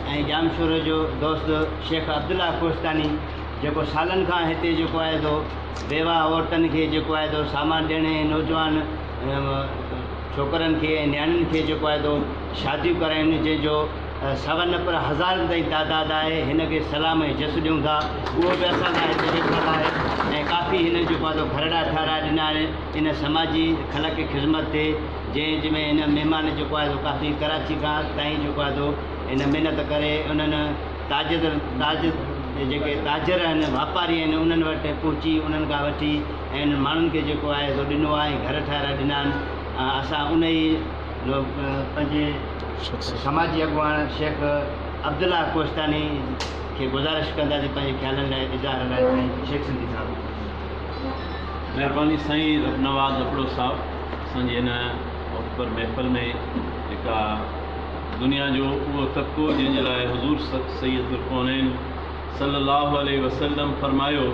۽ ڄامشورو جو دوست شيخ عبدالله ڪوهستاني جيڪو سالن کان هتي جيڪو آهي سو بيواهه عورتن کي جيڪو آهي سو سامان ڏيڻ ۽ نوجوان ڇوڪرن کي ۽ نياڻين کي جيڪو آهي سو شاديون ڪرايون جنهن جو سون نه پر هزارن تائين تعداد آهي هن کي سلام ۽ جس ڏيون ٿا اهو به اسان سان هتي ويٺل آهي ۽ ڪافي هن جيڪو آهي سو گهرڙا ٺهرائي ڏنا آهن ان سماجي خلق خدمت تي جنهن جي ۾ هن مهمان جيڪو آهي سو ڪافي ڪراچي کان تائين جيڪو آهي سو هن محنت ڪري انهن تاجر تاج جيڪي تاجر آهن واپاري آهن انهن وٽ پهچي انهن کان وٺي ۽ انهن ماڻهن کي جيڪو آهي سو ڏنو آهي ۽ گهر ٺهرائي ڏنا آهن اسان ان ئي پنهنجي سماجي اڳواڻ شيخ عبدالله ڪوهستاني کي گذارش ڪنداسين پنهنجي خيالن لاء اظهار لاء سائين شيخ سنڌي صاحب. مهرباني سائين رب نواز ابڙو صاحب اسان جي هن معتبر محفل ۾ جيڪا دنيا جو اهو طبقو جنهن جي لاء حضور سيد الڪونين صلي الله عليه وسلم فرمايو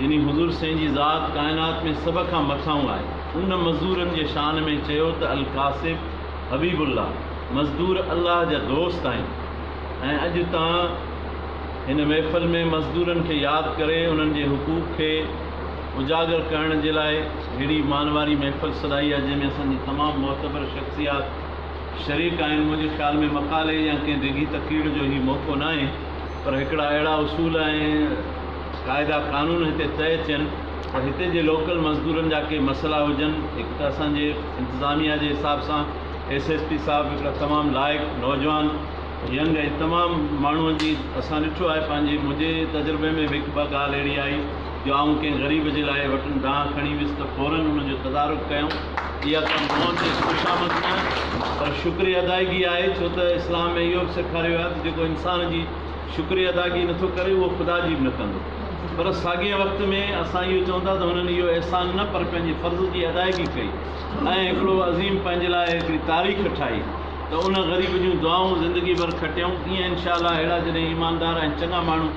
يعني حضور سائين جي ذات ڪائنات ۾ سڀ کان مٿانهون آهي ان مزدورن جي شان ۾ چيو ته الڪاسب حبيب الله، مزدور الله جا دوست آهن ۽ اڄ تان هن محفل ۾ مزدورن کي ياد ڪري انهن جي حقوق کي اجاگر ڪرڻ جي لاء ههڙي مانواري محفل سڏائي آهي جنهن ۾ اسان جي تمام معتبر شخصيات شريڪ آهن منهنجي خيال ۾ مقالي يا ڪنهن ڊگهي تقرير جو هي موقعو ناهي پر هڪڙا اهڙا اصول ۽ قاعدا قانون هتي طئي ٿين ته هتي جي لوڪل مزدورن جا ڪي مسئلا هجن هڪ ته اسان جي انتظاميا جي حساب سان ايس ايس پي صاحب هڪڙا تمام لائق نوجوان ينگ ۽ تمام ماڻهو جي اسان ڏٺو آهي پنهنجي منهنجي تجربي ۾ به هڪ ٻه ڳالهه اهڙي آئي جو آئون ڪنهن غريب جي لاء وٽن دانهن کڻي ويس ته فورن ان جو تدارڪ ڪيائون اها ڪا منهن تي خوشامد نه پر شڪريه ادائگي آهي ڇو ته اسلام ۾ اهو به سيکاريو آهي ته جيڪو انسان جي شڪريه ادائگي نٿو ڪري اهو خدا جي به نه ڪندو پر ساڳئي وقت ۾ اسان اهو چئون ٿا ته هنن اهو احسان نه پر پنهنجي فرض جي ادائگي ڪئي ۽ هڪڙو عظيم پنهنجي لاء هڪڙي تاريخ ٺاهي ته ان غريب جون دعائون زندگي ڀر کٽيائون ايئن انشاء الله اهڙا جڏهن ايماندار ۽ چڱا ماڻهو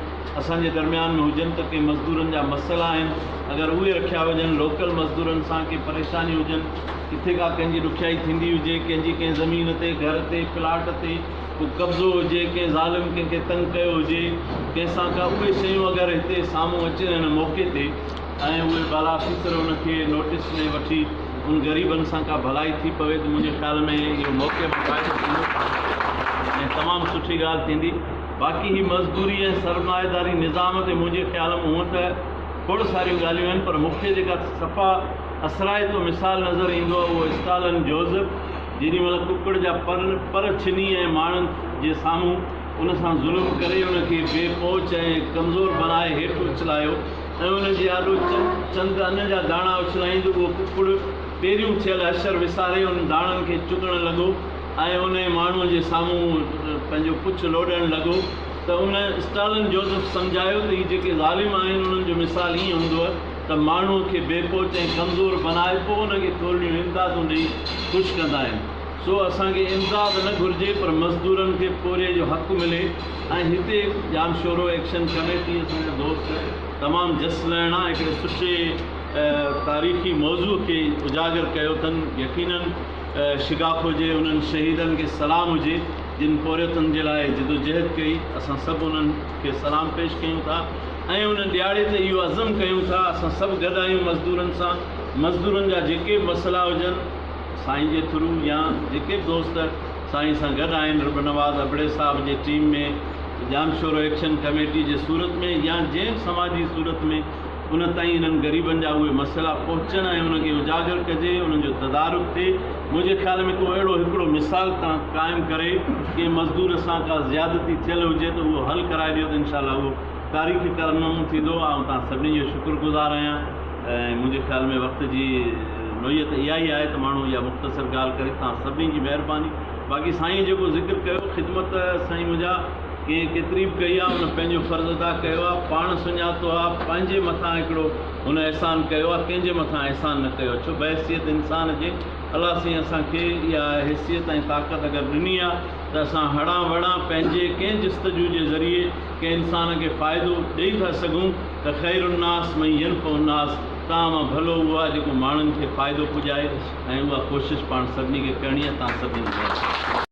اسان جي درميان ۾ هجن ته ڪي مزدورن جا مسئلا آهن اگر اهي رکيا وڃن لوڪل مزدورن سان ڪي پريشانيون هجن ڪٿي ڪا ڪنهن جي ڏکيائي ٿيندي هجي ڪنهن جي ڪنهن زمين تي گهر تي پلاٽ تي ڪو قبضو هجي، ڪنهن ظالم ڪنهن کي تنگ ڪيو هجي، ڪنهن سان ڪا اهي شيون اگر هتي سامهون اچن ان موقعي تي ۽ اهي بالا آفيسر ان کي نوٽيس ۾ وٺي ان غريبن سان ڪا ڀلائي ٿي پوي ته منهنجي خيال ۾ اهو موقعي مان فائدو ٿيندو ۽ تمام سٺي ڳالهه ٿيندي. باقي هي مزدوري ۽ سرمائيداري نظام تي منهنجي خيال ۾ هونء ته کوڙ ساريون ڳالهيون آهن پر مون کي جيڪا صفا اثرائتو مثال نظر ايندو آهي اهو اسٽالن جوزف جيڏي مهل ڪڪڙ جا پر پر ڇني ۽ ماڻهن جي سامهون ان سان ظلم ڪري ان کي بي پهچ ۽ ڪمزور بڻائي هيٺ اڇلايو ۽ ان جي آڏو چند ان جا داڻا اڇلائيندو اهو ڪڪڙ پهريون ٿيل حشر وساري انهن داڻن کي چڳڻ لڳو ۽ انهي ماڻهوء جي سامهون پنهنجو پڇ لوڏڻ لڳو ته ان اسٽالن جوزف سمجهايو ته هي جيڪي ظالم آهن انهن جو مثال ائين هوندو ته ماڻهوء کي بي پهچ ۽ ڪمزور بنائي پوء ان کي ٿورڙيون امدادون ڏئي خوش ڪندا آهن. سو اسان کي امداد نه گهرجي پر مزدورن کي پورهيي جو حق ملي ۽ هتي ڄامشورو ايڪشن ڪميٽي اسان جا دوست تمام جس لهڻا هڪڙي سٺي تاريخي موضوع کي اجاگر ڪيو اٿن يقينن شگاف هجي انهن شهيدن کي سلام هجي جن پورهيتن جي لاء جدوجهد ڪئي اسان سڀ انهن کي سلام پيش ڪيون ٿا. ۽ ان ڏيهاڙي تي اهو عزم ڪيون ٿا اسان سڀ گڏ آهيون مزدورن سان مزدورن جا جيڪي به مسئلا هجن سائين جي ٿرو يا جيڪي به دوست سائين سان گڏ آهن رب نواز ابڙي صاحب جي ٽيم ۾ ڄامشورو ايڪشن ڪميٽي جي صورت ۾ يا جنهن به سماجي صورت ۾ ان تائين انهن غريبن جا اهي مسئلا پهچن ۽ انهن کي اجاگر ڪجي انهن جو تدارڪ ٿئي منهنجي خيال ۾ ڪو اهڙو هڪڙو مثال تان قائم ڪري ڪنهن مزدور سان ڪا زيادتي ٿيل هجي ته اهو حل ڪرائي ڏيو ته انشاء الله اهو تاريخي ڪارنامو ٿيندو آئون توهان سڀني جو شڪر گذار آهيان ۽ منهنجي خيال ۾ وقت جي نوعيت اها ئي آهي ته ماڻهو اها مختصر ڳالهه ڪري توهان سڀني جي مهرباني باقي سائين جيڪو ذڪر ڪيو خدمت سائين منهنجا ڪنهن ڪيتري به ڪئي آ، ان پنهنجو فرض ادا ڪيو آ، پاڻ سڃاتو آ، پنهنجي مٿان هڪڙو هن احسان ڪيو آ، ڪنهن جي مٿان احسان نه ڪيو آ، ڇو بحيثيت انسان جي الله سائين اسان کي اها حيثيت ۽ طاقت اگر ڏني آ ته اسان هڙان وڙان پنهنجي ڪنهن جستجو جي ذريعي ڪنهن انسان کي فائدو ڏئي ٿا سگهون ته خير الناس من ينفع الناس توهان مان ڀلو اهو آ جيڪو ماڻهن کي فائدو پڄائي ۽ اها ڪوشش پاڻ سڀني کي ڪرڻي آ، توهان سڀني جي مهرباني.